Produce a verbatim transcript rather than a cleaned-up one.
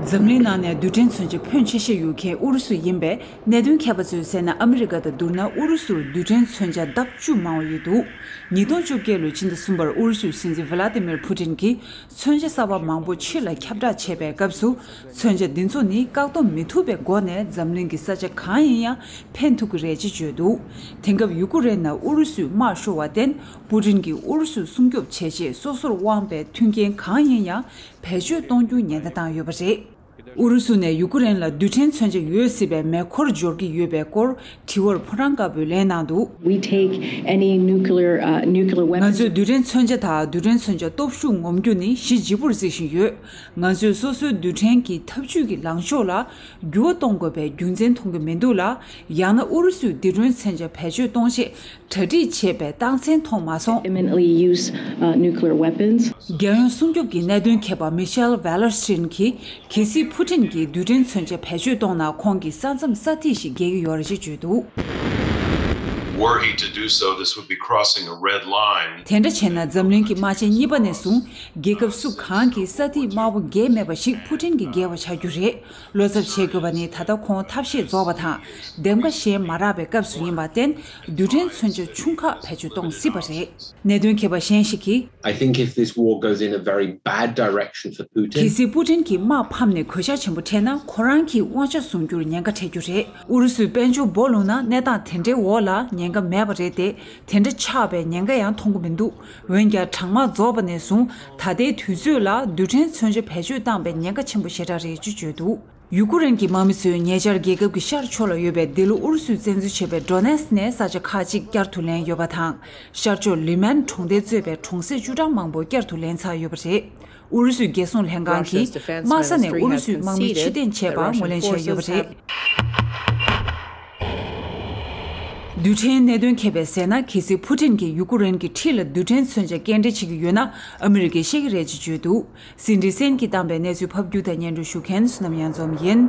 འཛམ་གླིང་ནང་ནས་རྡུལ་ཕྲན་མཚོན་ཆ་ཕོན་ཆེ་ཤོས་ཡོད་མཁན་ཨུ་རུ་སུ་ཡིན་པས། གནད་དོན་མཁས་པ་ཚོས་གསལ་ན། ཨ་མི་རི་ཀ་དང་བསྡུར་ན་ཨུ་རུ་སུར་རྡུལ་ཕྲན་མཚོན་ཆ་ལྡབ་བཅུ་མང་བ་ཡོད་འདུག་ཉིས་སྟོང་བཅོ་བརྒྱད་ལོའི་ཕྱི་ཟླ་གསུམ་པར་ཨུ་རུ་སུའི་སྲིད་འཛིན་ཝི་ལ་ཏི་མིར་ཕུ་ཏིན་གྱིས་མཚོན་ཆ་གསར་པ་མང་པོ་ཕྱིར་ལ་ཁྱབ་བསྒྲགས་བྱས་པའི་སྐབས་སུ། མཚོན་ཆ་འདི་ཚོ་ནི་བཀག་སྡོམ་མི་ཐུབ་པའི་སྒོ་ནས་འཛམ་གླིང་གི་ས་ཆ་གང་ཡིན་ཡང་ཕན་ཐོགས་ཀྱི་རེད་ཅེས་བརྗོད་འདུག་དེང་སྐབས་ཡུ་ཀུ་རེན་ནང་ཨུ་རུ་སུས་དམག་ཤོར་བར་བརྟེན། ཕུ་ཏིན་གྱིས་ཨུ་རུ་སུ་སྲུང་སྐྱོབ་བྱེད་ཆེད་སོ་སོར་དབང་བའི་མཐུན་རྐྱེན་གང་ཡིན་ཡང་བེད་སྤྱོད་གཏོང་རྒྱུ་ཉེན་བརྡ་བཏང་ཡོད་པ་རེད། ཨུ་རུ་སུ་ནས་ཡུ་ཀུ་རེན་ལ་རྡུལ་ཕྲན་མཚོན་ཆ་ཡོད་སྲིད་པའི་མེ་འཁོར་འབྱོར་གྱི་ཡོད་པའི་སྐོར་དྲི་བར་ཕོ་བྲང་དཀར་པོས་ལན་གནང་འདུག We take any nuclear, uh, nuclear weapons. ང་ཚོས་རྡུལ་ཕྲན་མཚོན་ཆ་དང་རྡུལ་ཕྲན་མཚོན་ཆ་སྟོབས་ཤུགས་ངོམ་རྒྱུ་ནི་གཞི་ལྗིད་པོར་བརྩི་བཞིན་ཡོད། ང་ཚོས་སོ་སོའི་རྡུལ་ཕྲན་གྱི་འཐབ་ཇུས་ཀྱི་ལངས་ཕྱོགས་ལ་འགྱུར་བ་གཏོང་དགོས་པའི་རྒྱུ་མཚན་མཐོང་གི་མི་འདུག་ལ། ཡང་ན་ཨུ་རུ་སུས་འདི་སྒྲོན་མཚོན་ཆ་བེད་སྤྱོད་གཏོང་ཆེད་གྲ་སྒྲིག་བྱེད་པའི་རྟགས་མཚན་མཐོང་མ་སོང་། Imminently use, uh, nuclear weapons. རྒྱལ་ཡོངས་སྲུང་སྐྱོབ་ཀྱི་གནད་དོན་མཁས་པ་མི་ཤེལ་ཝེ་ལར་སི་ཏིན་གྱིས། གལ་སྲིད་ཕུ་ཏིན་གྱིས་རྡུལ་ཕྲན་མཚོན་ཆ་བེད་སྤྱོད་གཏོང་ན། ཁོང་གིས་ས་མཚམས་ས་ཐིག་ཞིག་བརྒལ་གྱི་ཡོད་རེད་ཅེས་བརྗོད་འདུག Were he to do so, this would be crossing a red line. དེ་འདྲ་བྱས་ན། འཛམ་གླིང་གི་དམག་ཆེན་གཉིས་པ་ནས་བཟུང་རྒྱལ་ཁབ་སུ་གང་གིས་ས་ཐིག་དམར་པོ་བརྒལ་མེད་པ་ཞིག་ཕུ་ཏིན་གྱིས་བརྒལ་བ་བྱ་རྒྱུ་རེད། བློ་འཚབ་བྱེད་དགོས་པ་ནི། ད་ལྟ་ཁོང་ཐབས་ཤེས་རྫོགས་པ་དང་། འདེམས་ཀ་གཞན་མ་རག་པའི་སྐབས་སུ་ཡིན་པར་བརྟེན། རྡུལ་ཕྲན་མཚོན་ཆ་ཆུང་ཁག་བེད་སྤྱོད་གཏོང་སྲིད་པ་རེད། གནད་དོན་མཁས་པ་གཞན་ཞིག་གིས། I think if this war goes in a very bad direction for Putin, གལ་སྲིད་ཕུ་ཏིན་གྱིས་དམག་ཕམ་ནས་གོད་ཆག་ཆེན་པོ་འཕྲད་ན། ཁོ་རང་གིས་དབང་ཆ་བཟུང་རྒྱུར་ཉེན་ཁ་འཕྲད་རྒྱུ་རེད། ཨུ་རུ་སུས་དཔལ་འབྱོར་སྦོ་ལུགས་ན། གནས་སྟངས་དེ་འདྲའི་འོག་ལ་ཉེན་ཁ་མེད་པ་རེད་དེ། དེ་འདྲ་ཆགས་པའི་ཉེན་ཁ་ཡང་མཐོང་གི་མི་འདུག་འོན་ཀྱང་། གྲང་དམག་རྫོགས་པ་ནས་བཟུང་ད་ལྟའི་དུས་ཚོད་ལ་རྡུལ་ཕྲན་མཚོན་ཆ་བེད་སྤྱོད་བཏང་པའི་ཉེན་ཁ་ཆེན་པོ་ཞེ་དྲག་རེད་ཅེས་བརྗོད་འདུག་ཡུ་ཀུ་རེན་གྱི་དམག་མི་ཚོས་ཉེ་ཆར་རྒྱལ་ཁབ་ཀྱི་ཤར་ཕྱོགས་ལ་ཡོད་པའི། འདི་ལོ་ཨུ་རུ་སུས་བཙན་འཛུལ་བྱས་པའི་ཌོ་ནེ་སི་ནས་ས་ཆ་ཁག་ཅིག་བསྐྱར་དུ་ལེན་ཡོད་པ་དང་། ཤར་ཕྱོགས་ལི་མན་གྲོང་རྡལ་གཙོས་པའི་གྲོང་གསེབ་བཅུ་གྲངས་མང་པོ་བསྐྱར་དུ་ལེན་ཚར་ཡོད་པ་རེད། ཨུ་རུ་སུའི་རྒྱལ་སྲུང་ལྷན་ཁང་གིས་དམག་ས་ནས་ཨུ་རུ་སུའི་དམག་མི་ཕྱིར་འཐེན་བྱས་པ་ངོས་ལེན་བྱས་ཡོད་པ་རེད། རྡུལ་ཕྲན་གནད་དོན་མཁས་པས་ཟེར་ན། གལ་སྲིད་ཕུ་ཏིན་གྱིས་ཡུ་ཀུ་རེན་གྱི་འཁྲིས་ལ་རྡུལ་ཕྲན་མཚོན་ཆ་སྐྱེལ་འདྲེན་བྱེད་ཀྱི་ཡོད་ན། ཨ་མི་རི་ཀས་ཤེས་ཀྱི་རེད་ཅེས་བརྗོད་འདུག་སིན་ཌི་སེན་གྱིས་བཏང་པའི་གནས་ཚུལ་ཕབ་སྒྱུར་དང་སྙན་སྒྲོན་ཞུ་མཁན་བསོད་ནམས་གཡང་འཛོམས་ཡིན།